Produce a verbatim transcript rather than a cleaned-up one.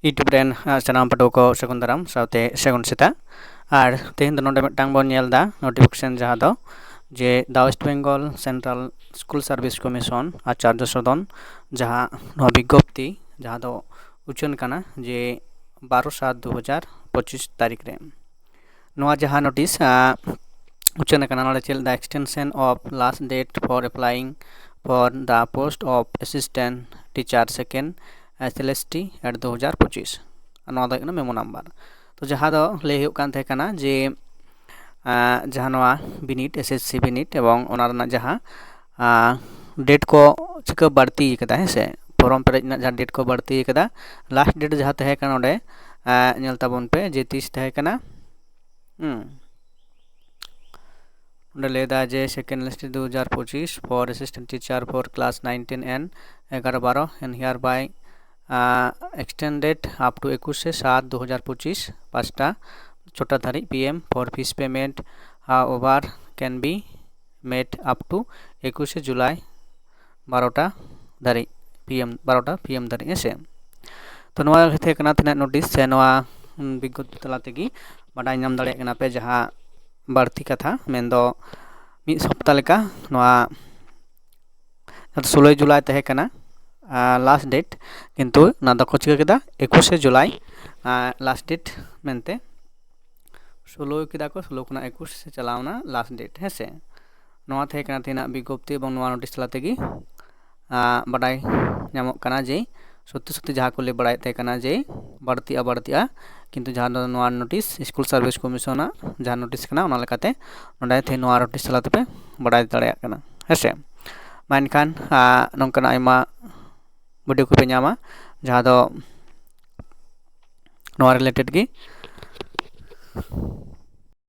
YouTube ᱨᱮᱱ ᱥᱟᱱᱟᱢ ᱯᱟᱹᱴᱷᱩᱣᱟᱹ ᱠᱚ ᱥᱟᱹᱜᱩᱱ ᱫᱟᱨᱟᱢ ᱥᱟᱶᱛᱮ ᱥᱟᱹᱜᱩᱱ ᱥᱮᱛᱟᱜ᱾ ᱟᱨ ᱛᱮᱦᱮᱧ ᱫᱚ ᱱᱚᱰᱮ ᱢᱤᱫᱴᱟᱝ ᱵᱚᱱ ᱧᱮᱞ ᱮᱫᱟ notification, ᱡᱟᱦᱟᱸ ᱫᱚ ᱡᱮ the West Bengal Central School Service Commission ᱟᱪᱟᱨᱡᱚ ᱥᱚᱫᱚᱱ ᱡᱟᱦᱟᱸ ᱱᱚᱣᱟ ᱵᱤᱜᱽᱜᱚᱯᱛᱤ ᱡᱟᱦᱟᱸ ᱫᱚ ᱩᱪᱷᱟᱹᱱ ᱠᱟᱱᱟ ᱡᱮ ᱵᱟᱨᱚ ᱥᱟᱛ ᱫᱩ ᱦᱟᱡᱟᱨ ᱯᱚᱸᱪᱤᱥ ᱛᱟᱹᱨᱤᱠᱷ ᱨᱮ᱾ ᱱᱚᱣᱟ ᱡᱟᱦᱟᱸ notice ᱩᱪᱷᱟᱹᱱ ᱟᱠᱟᱱᱟ, ᱱᱚᱰᱮ ᱪᱮᱫ ᱞᱮᱠᱟ extension of last date for applying for the post of assistant teacher second S L S T at ᱫᱩ ᱦᱟᱡᱟᱨ ᱯᱚᱸᱪᱤᱥ᱾ ᱱᱚᱣᱟ ᱫᱚ ᱦᱩᱭᱩᱜ ᱠᱟᱱᱟ memo number᱾ ᱛᱚ ᱡᱟᱦᱟᱸ ᱫᱚ ᱞᱟᱹᱭ ᱦᱩᱭᱩᱜ ᱠᱟᱱ ᱛᱟᱦᱮᱸ ᱠᱟᱱᱟ ᱡᱮ ᱡᱟᱦᱟᱸ ᱱᱚᱣᱟ ᱵᱤᱱᱤᱰ, S S C ᱵᱤᱱᱤᱰ ᱮᱵᱚᱝ ᱚᱱᱟ ᱨᱮᱱᱟᱜ ᱡᱟᱦᱟᱸ date ᱠᱚ ᱪᱤᱠᱟᱹ ᱵᱟᱹᱲᱛᱤ ᱠᱟᱫᱟ, ᱦᱮᱸ ᱥᱮ, form ᱯᱮᱨᱮᱡ ᱨᱮᱱᱟᱜ ᱡᱟᱦᱟᱸ date ᱠᱚ ᱵᱟᱹᱲᱛᱤ ᱠᱟᱫᱟ, last date ᱡᱟᱦᱟᱸ ᱛᱟᱦᱮᱸ ᱠᱟᱱᱟ ᱚᱸᱰᱮ ᱧᱮᱞ ᱛᱟᱵᱚᱱ ᱯᱮ ᱡᱮ ᱛᱤᱥ ᱛᱟᱦᱮᱸ ᱠᱟᱱᱟ᱾ ᱦᱩᱸ ᱚᱸᱰᱮ ᱞᱟᱹᱭ ᱮᱫᱟ ᱡᱮ second list ᱫᱩ ᱦᱟᱡᱟᱨ ᱯᱚᱸᱪᱤᱥ for assistant teacher for class nine ten and ᱮᱜᱟᱨᱚ ᱵᱟᱨᱚ and hereby extended up to ᱮᱠᱩᱥᱮ ᱥᱟᱛ ᱫᱩ ᱦᱟᱡᱟᱨ ᱯᱚᱸᱪᱤᱥ ᱯᱟᱸᱪᱴᱟ ᱪᱷᱚᱴᱟ ᱫᱷᱟᱹᱨᱤᱡ P M for fees payment, however, can be made up to ᱮᱠᱩᱥᱮ ᱡᱩᱞᱟᱭ ᱵᱟᱨᱚᱴᱟ ᱫᱷᱟᱹᱨᱤᱡ, P M ᱵᱟᱨᱚᱴᱟ P M ᱫᱷᱟᱹᱨᱤᱡ, ᱦᱮᱸ ᱥᱮ᱾ ᱛᱚ ᱱᱚᱣᱟ ᱜᱮ ᱛᱟᱦᱮᱸ ᱠᱟᱱᱟ ᱛᱤᱱᱟᱹᱜ notice ᱥᱮ ᱱᱚᱣᱟ ᱵᱤᱜᱽᱜᱚᱯᱛᱤ ᱛᱟᱞᱟ ᱛᱮᱜᱮ ᱵᱟᱰᱟᱭ ᱧᱟᱢ ᱫᱟᱲᱮᱭᱟᱜ ᱠᱟᱱᱟ ᱯᱮ ᱡᱟᱦᱟᱸ ᱵᱟᱹᱲᱛᱤ ᱠᱟᱛᱷᱟ, ᱢᱮᱱᱫᱚ ᱢᱤᱫ ᱥᱚᱯᱛᱟ ᱞᱮᱠᱟ ᱱᱚᱣᱟ ᱡᱟᱦᱟᱸ ᱫᱚ ᱥᱳᱞᱳᱭ ᱡᱩᱞᱟᱭ ᱛᱟᱦᱮᱸ ᱠᱟᱱᱟ last date, ᱠᱤᱱᱛᱩ ᱚᱱᱟ ᱫᱚᱠᱚ ᱪᱤᱠᱟᱹ ᱠᱮᱫᱟ ᱮᱠᱩᱥᱮ ᱡᱩᱞᱟᱭ last date ᱢᱮᱱᱛᱮ ᱥᱳᱞᱳᱭ ᱠᱮᱫᱟ ᱠᱚ, ᱥᱳᱞᱳ ᱠᱷᱚᱱᱟᱜ ᱮᱠᱩᱥ ᱪᱟᱞᱟᱣᱱᱟ last date, ᱦᱮᱸ ᱥᱮ᱾ ᱱᱚᱣᱟ ᱛᱟᱦᱮᱸ ᱠᱟᱱᱟ ᱛᱮᱦᱮᱧᱟᱜ ᱵᱤᱜᱽᱜᱚᱯᱛᱤ ᱮᱵᱚᱝ ᱱᱚᱣᱟ notice ᱛᱟᱞᱟ ᱛᱮᱜᱮ ᱵᱟᱰᱟᱭ ᱧᱟᱢᱚᱜ ᱠᱟᱱᱟ ᱡᱮ ᱥᱚᱛᱛᱤ ᱥᱚᱛᱛᱤ ᱡᱟᱦᱟᱸ ᱠᱚ ᱞᱟᱹᱭ ᱵᱟᱲᱟᱭᱮᱫ ᱛᱟᱦᱮᱸ ᱠᱟᱱᱟ ᱡᱮ ᱵᱟᱹᱲᱛᱤᱜᱼᱟ ᱵᱟᱹᱲᱛᱤᱜᱼᱟ, ᱠᱤᱱᱛᱩ ᱡᱟᱦᱟᱸ ᱫᱚ ᱱᱚᱣᱟ notice School Service Commission ᱟᱜ ᱡᱟᱦᱟᱸ notice ᱠᱟᱱᱟ ᱚᱱᱟ ᱞᱮᱠᱟᱛᱮ ᱱᱚᱰᱮ ᱛᱮᱦᱮᱧ ᱱᱚᱣᱟ notice ᱛᱟᱞᱟ ᱛᱮᱯᱮ ᱵᱟᱰᱟᱭ ᱫᱟᱲᱮᱭᱟᱜ ᱠᱟᱱᱟ, ᱦᱮᱸ ᱥᱮ᱾ ᱢᱟ ᱮᱱᱠᱷᱟᱱ ᱱᱚᱝᱠᱟᱱᱟᱜ ᱟᱭᱢᱟ video ᱠᱚᱯᱮ ᱧᱟᱢᱟ ᱡᱟᱦᱟᱸ ᱫᱚ ᱱᱚᱣᱟ related ᱜᱮ᱾